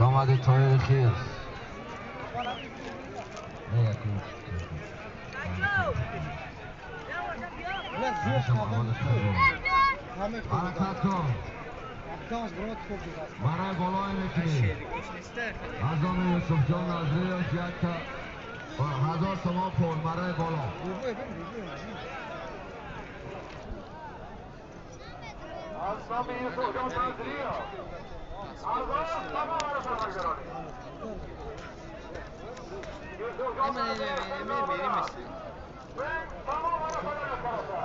Шомади Тоҳири Хирс. Ҳаракат кун. Барои болое мекунӣ. Аз номи Юсуфҷон Назриев якта 1000 сомон пул барои боло. Аз номи Юсуфҷон Назриев 1000 сомон барои фармонгиронӣ. Юсуфҷон Назриев сомон барои фармонгиронӣ.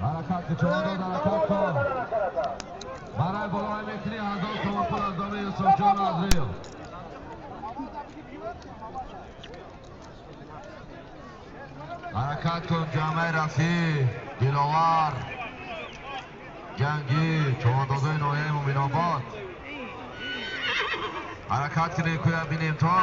Ҳаракат чордод, ҳаракат кун. Барои болои мекунӣ 1000 сомон пул аз номи Юсуфҷон Назриев. Ҳаракат кун ҷамъаи Рафиъ, Диловар, Ҷангӣ, чордодои ноҳияи Муминобод. Ҳаракат кунед, кӯя бинем то.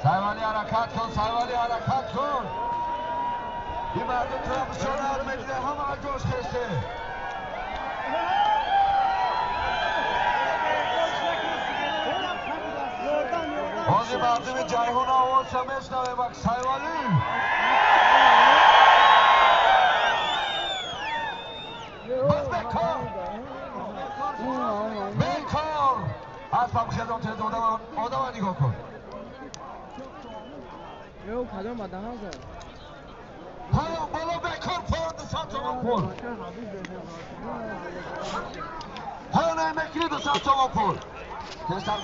Сайвали ҳаракат кун, Сайвали ҳаракат кун. Ин мардум туро бисёр нарм медида, ҳама ҷош хесте. Ҳозир мардуми Ҷайҳун овозша мешнавем, ак Сайвали. Боз бекор. Бекор. Аспам хезон тез одама нигоҳ кун. Поён боло бекор, поён 200 сомон пул. Поён мекунӣ 200 сомон пул. Тезтар.